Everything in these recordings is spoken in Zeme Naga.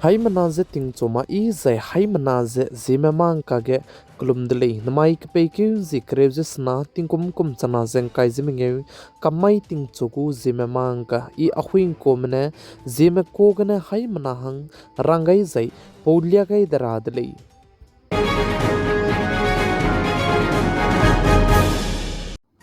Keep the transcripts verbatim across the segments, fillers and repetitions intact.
Haimena ze tingchu ma i zai haimena ze Zeme mangka ge kelum de lei. Namai kepeikeu zie kereu ze sena tingkum kum chana ze ngkai ze mengeu, kamai tingchu gu Zeme mangka i ahuingkuame ne Zeme ka gene haimena hang rang gai zai paulia gai de ra de lei.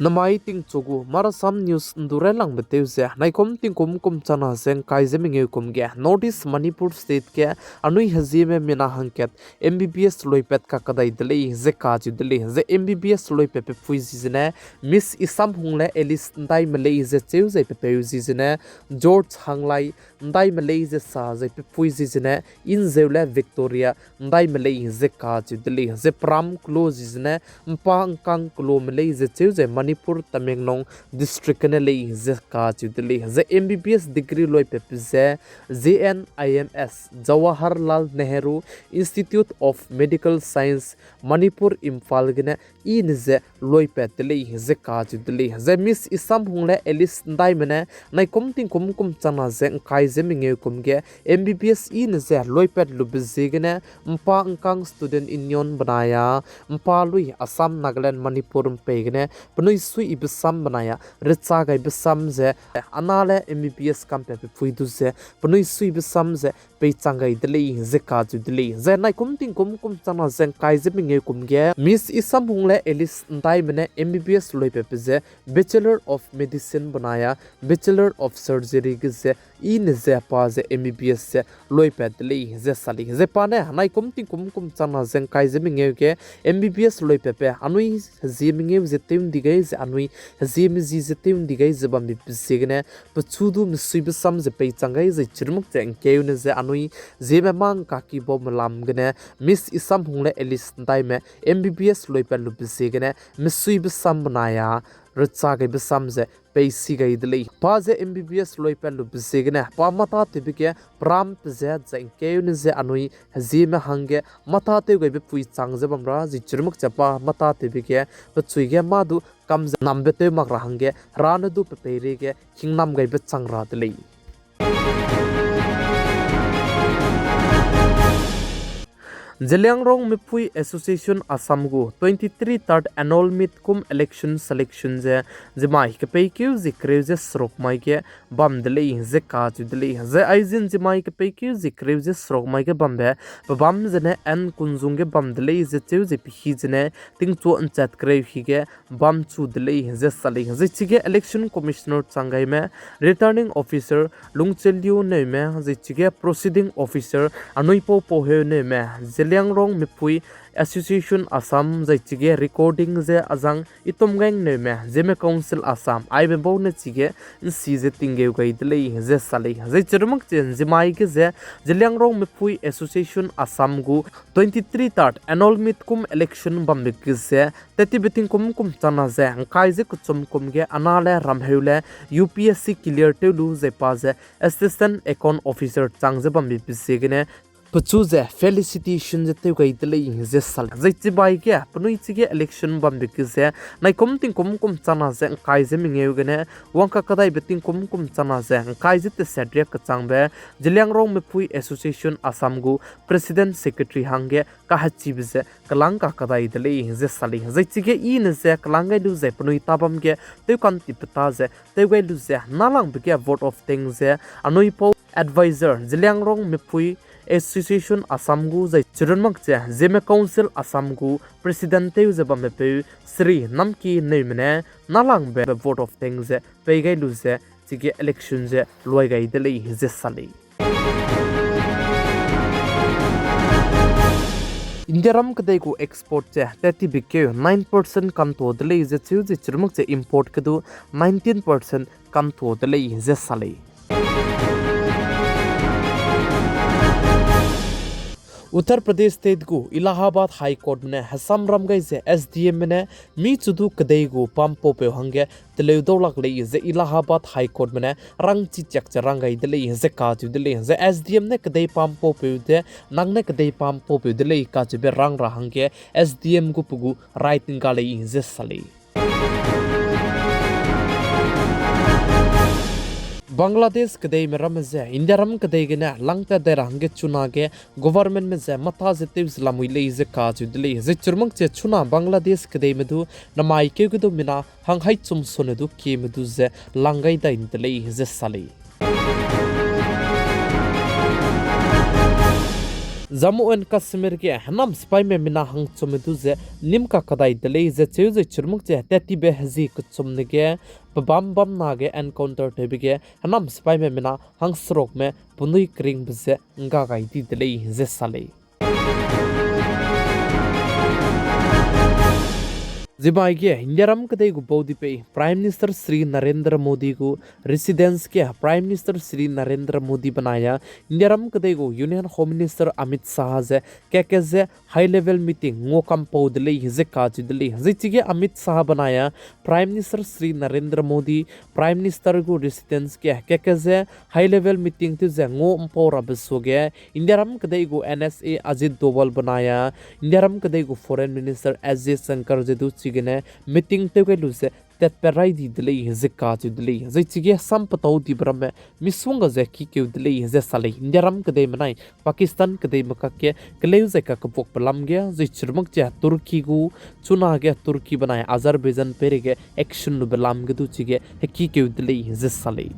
Namai tingchu gu Marasam News ndu railangbe tew ze naikum tingkum kum chana ze ngkai ze mengeu kum ge North East Manipur State ge anui hezieme mina hangkat M B B S luipat kakadai de lei ze kacheu de lei. Ze M B B S luipatbe pui zi zene Miss Isamhungle Alice Ndaime lei ze cheu zai pepeu zi zene George Hanglai Ndaime lei ze sa zai pepui zi zene Inzeule Victoria Ndaime lei ze kacheu de lei. Ze peram kelo zi zene mpa ngkang kelome lei ze cheu zai Manipur Tamenglong District gene lei ze kacheu de lei. Ze M B B S degree luipatbe ze J N I M S, Jawaharlal Nehru Institute of Medical Science, Manipur, Imphal gene i ne ze luipat de lei ze kacheu de lei. Ze Miss Isamhungle Alice Ndaime ne naikum tingkum kum chana ze ngkai ze mengeu kum ge M B B S i ne ze luipat lube ziegene mpa ngkang Student Union benai a mpa lui Assam, Nagaland, Manipur mpei gene penui suiyibe sam benai a recha gaibe sam ze anale M B B S kampatbe pui du ze penui suibe sam ze peichang gai de lei ze kacheu de lei. Ze naikum tingkum kum chana ze ngkai ze mengeu kum ge Miss Isamhungle Alice Ndaime ne M B B S luipatbe ze Bachelor of Medicine benai a Bachelor of Surgery ge ze i ne ze pa ze M B B S ze luipat de lei ze sa lei. Ze pa ne naikum tingkum kum chana ze ngkai ze mengeu ge M B B S luipatbe anui hezie mengeu ze tew ndi gai ze anui hezie mezi ze tew ndi gai ze bambe ziegene pechu du mesuibe sam ze peichang gai zai chirumak ze ngkeu ne ze anui Zeme mangka kibaume lam gene Miss Isamhungle Alice Ndaime M B B S luipat lube ziegene mesuibe sam benai a recha gaibe sam ze peisi gai de lei. Pa ze M B B S luipat lube ziegene pa mâtatewbe ge peram pezat zai ngkeu ne ze anui hezieme hangge mâtatew gaibe pui chang ze bam ra zi chirumak ze pa mâtatewbe ge pechui ge mâ du kam ze nambe tew mak ra hangge Hera ne du pe peireige hingnam gaibe chang ra de lei. Zeliangrong Mepui Association Assam gu twenty-three third annual meet cum election selection ze Zimai kepeikeu zie kereu ze seruk mai ge bam de lei ze kacheu de lei. Ze aizin Zimai kepeikeu zie kereu ze seruk mai ge bambe pebâm zene N Kunzung ge bam de lei ze cheu ze pehî zene tingchu nchat kereu hi ge bam chu de lei ze sa lei. Zai chige Election Commissioner chang gaime, Returning Officer Lungcheliu Neume, zai chige Proceeding Officer Anuipau Pauheu Neume, Zeliangrong Mepui Association Assam, zai chige Recording ze azang Itomgeng Neume, Zeme Council Assam, aibe bau ne chige nsi ze tinggeu gai de lei ze sa lei. Zai chirumak che Zimai ge ze Zeliangrong Mepui Association Assam gu twenty-three third annual meet cum election bambe ge ze, tetibe tingkum kum chana ze ngkai ze kechum kum ge anale ramheule U P S C clear tew lu zai pa ze Assistant Account Officer chang ze bambe ziegene pechu ze felicitation ze tew gai de lei ze sa lei. Zai chibai ge penui chige election bambe ge ze naikum tingkum kum chana ze ngkai ze mengeu gene wangkakadaibe tingkum kum chana ze ngkai ze teset riak kechangbe Zeliangrong Mepui Association Assam gu President Secretary hangge kahechibe ze kelang kakadai de lei ze sa lei. Zai chige i ne ze kelang gai lu zai penui tabam ge tewkantipeta ze tew gai lu ze nâlangbe ge vote of thanks ze Anuipau Advisor Zeliangrong Mepui Association Assam gu zai chirunmak ze Zeme Council Assam gu President tew ze bammepeu Shri Namki Neume ne nâlangbe vote of thanks ze pei gai lu ze chige election ze luai gai de lei ze sa lei. Indiaram kedei gu export ze tetibe keu nine percent kantua de lei ze cheu ze chirunmak ze import ge du nineteen percent kantua de lei ze sa lei. Uttar Pradesh State gu Allahabad High Courtme ne hesamram gai ze S D Mme ne michu du kedei gu pampaupeu hangge teleu dau lak lei ze Allahabad High Courtme ne rangchi tiak ze rang gai de lei ze kacheu de lei. Ze S D M ne kedei pampaupeu de, nang ne kedei pampaupeu de lei kacheube rang ra hangge S D M gu pe gu right ngga lei ze sa lei. Bangladesh kedeime ramme ze India ram kedei gene langtat dai ra hangge chunage governmentme ze mata ze tew ze lamui lei ze kacheu de lei. Zai chirumak che chuna Bangladesh kedeime du namai keu ge du mina hang hai chum sone du kieme du ze lang gai dai de lei ze sa lei. Jammu and Kashmir ge henam sipaime mina hangchumme du ze nîm kakadai de lei ze cheu zai chirumak che tat tibe hezi kechumne ge pebâm bâm nage encounter tewbe ge henam sipaime mina hangserukme penui keringbe ze ngga gai di de lei ze sa lei. Zibai ge India ram kedei gu baudipei Prime Minister Shri Narendra Modi gu residence ge Prime Minister Shri Narendra Modi benai a India ram kedei gu Union Home Minister Amit Shah ze keke ze high level meeting ngua kampau de lei ze kacheu de lei. Zai chige Amit Shah benai a Prime Minister Shri Narendra Modi Prime Minister gu residence ge keke ze high level meeting tew ze ngua mpau rabe suage India ram kedei gu N S A Ajit Doval benai a India ram kedei gu Foreign Minister S Jaishankar ze du chigene meeting tew gai lu ze tatpat rai di de lei ze kacheu de lei. Zai chige sam petau dibe ramme misongga ze kikeu de lei ze sa lei. India ram kedeime benai Pakistan kedeime kakge keleu zai kakebuakbe lam ge zai chirumak che Turkey gu chunage Turkey benai Azerbaijan peireige action lube lam ge du chige hekikeu de lei ze sa lei.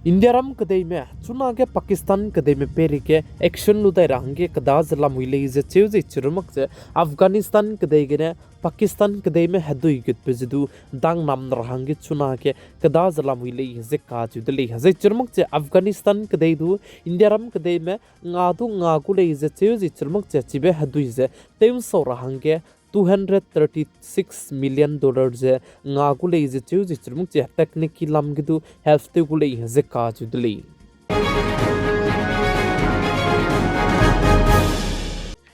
India ram kedeime chunage Pakistan kedeime peireige action lu dai ra hangge keda ze lamui lei ze cheu zai chirumak che Afghanistan kedei gene Pakistan kedeime hedui gutbe ze du dangnam ra hangge chunage keda ze lamui lei ze kacheu de lei. Zai chirumak che Afghanistan kedei du India ram kedeime nga du nga gu lei ze cheu zai chirumak che chibe hedui ze tew nsau ra hangge two hundred thirty six million dollar ze nga gu lei ze cheu zai chirumak che technical lam ge du help tew gu lei ze kacheu de lei.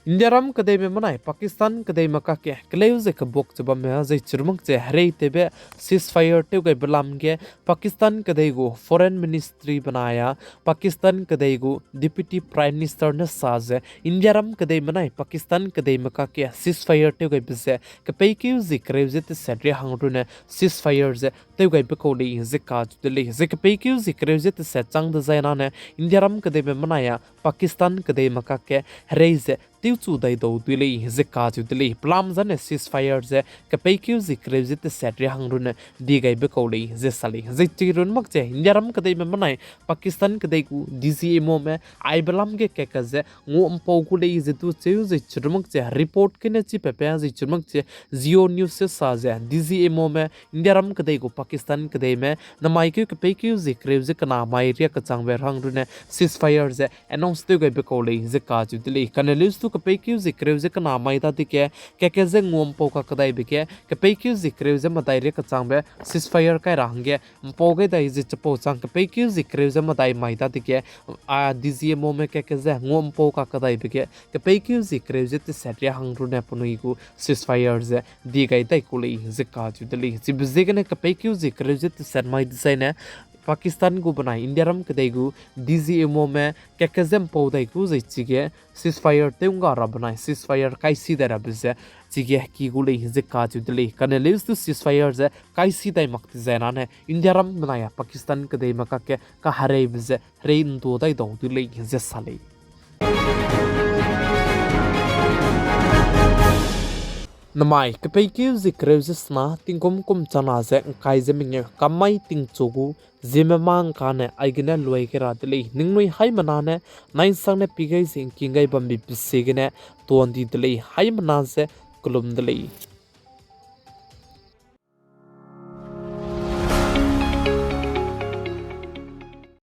India ram kedeime benai Pakistan kedeime kakge keleu ze kebuak che bamme zai chirumak che hereitewbe ceasefire tew gaibe lam ge Pakistan kedei gu Foreign Ministry benai a Pakistan kedei gu Deputy Prime Minister ne sa ze India ram kedeime benai Pakistan kedeime kakge ceasefire tew gaibe ze kepeikeu zi kereu ze teset ria hang runne ceasefire ze tew gaibe kau lei ze kacheu de lei. Zai kepeikeu zi kereu ze teset chang dezai nane India ram kedeime benai a Pakistan kedeime kakge herei ze tewchu dai dau dui lei ze kacheu de lei. Pelam zane ceasefire ze kepeikeu zi kereu ze teset ria hang runne di gaibe kau lei ze sa lei. Zai chi run mak che India ram kedeime benai Pakistan kedei gu D G M Ome aibe lam ge keke ze ngua mpau gu lei ze du cheu zai chirumak che report gene chipepe zai chirumak che Jio News se sa ze D G M Ome India ram kedei gu Pakistan kedeime namai keu kepeikeu zi kereu ze kena mai ria kechangbe hang runne ceasefire ze announce tew gaibe kau lei ze kacheu de lei. Kane leus du kepeikeu zi kereu ze kena mai dadege keke ze ngua mpau kakadaibe ge kepeikeu zi kereu ze medai ria kechangbe ceasefire kai ra hangge mpau gai dai ze chipau chang kepeikeu zi kereu ze medai mai dadege, a, D G M Ome keke ze ngua mpau kakadaibe ge kepeikeu zi kereu ze teset ria hang runne penui gu ceasefire ze di gai dai ku lei ze kacheu de lei. Chibe ziegene kepeikeu zi kereu ze teset mai dezaine Pakistan gu benai India ram kedei gu D G M Ome keke ze mpau dai ku zai chige ceasefire tew ngga ra benai ceasefire kaisi dai rabe ze chige heki gu lei ze kacheu de lei. Kane leus du ceasefire ze kaisi dai mak dezai nane India ram benai a Pakistan kedeime kakge kahereibe ze herei ndu dai dau dui lei ze sa lei. Namai kepeikeu zi kereu ze sena tingkum kum chana ze ngkai ze mengeu kam mai tingchu gu ziemme mâ ngkane aigene luai gai ra de lei. Ningnui haimena ne nai'nsangne pi gai ze ngking gai bambe pe ziegene tuan di de lei. Haimena ze kelum de lei.